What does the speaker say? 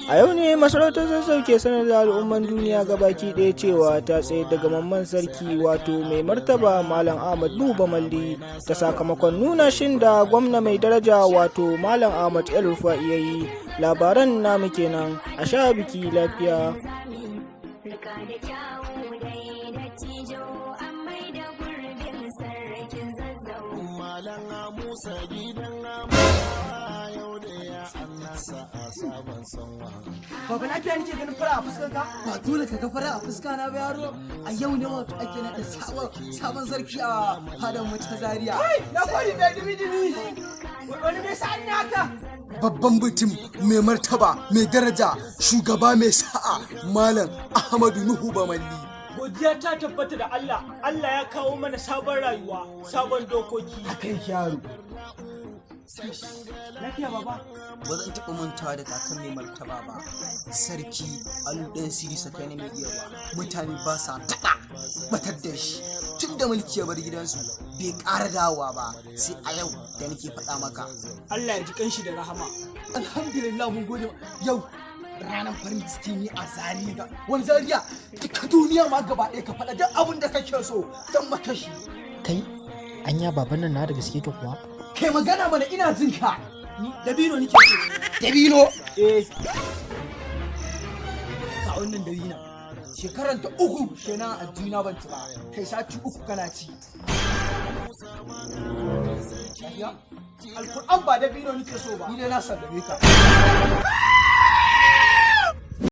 A yau ne masarautar Zazzau ke sanar da al'umman duniya gabaki ɗaya cewa ta tsaye daga mamman sarki, wato Mai Martaba Malam Ahmad Nuhu Bamalli, ta sakamakon nuna shin da gwamna mai daraja, wato Malam Ahmad El Rufa'i ya yi. Labaran namu kenan, a sha biki lafiya. Rika da kyawu dai da tijo an mai da gurbin Sarkin Zazzau. Malam Musa gidan yau da ya annasa a sabon sanwa. Baba, lafiya nake ganin fara a fuskar ka? Ba dole ka ga fara a fuska na ba, yaro. A yau ne wato ake naɗa sabon sarki a fadar mu ta Zaria. Kai, na kwari mai dumi dumi. Wani mai sa'an ne haka? Babban mutum, mai martaba, mai daraja, shugaba mai sa'a, Malam Ahmadu Nuhu Bamalli. Godiya ta tabbata da Allah, Allah ya kawo mana sabon rayuwa, sabon dokoki. Haka yake, yaro. Lafiya, baba? Ba zan taɓa mantawa da kakan mai martaba ba, Sarki Alu Ɗan Siri Sakani Mai Iya ba. Mutane ba sa taɓa batar da shi. Tun da mulki ya bar gidansu bai ƙara dawowa ba sai a yau da nake faɗa maka. Allah ya ji kanshi da rahama. Alhamdulillah, mun gode. Yau ranar farin ciki ne a Zaria, ga wani Zaria, duka duniya ma gaba ɗaya. Ka faɗa duk abin da kake so, zan maka shi. Kai, anya baban nan na da gaske ke kuwa? Kai magana mana, ina jin ka. Dabino nake so. Dabino? Eh. Ka wannan dabina, shekaran ta 3 kenan a juna ban ci ba. Kai sati 3 kana ci. Lafiya? Alkur'an ba dabino nake so ba. Ni dai na sallame ka.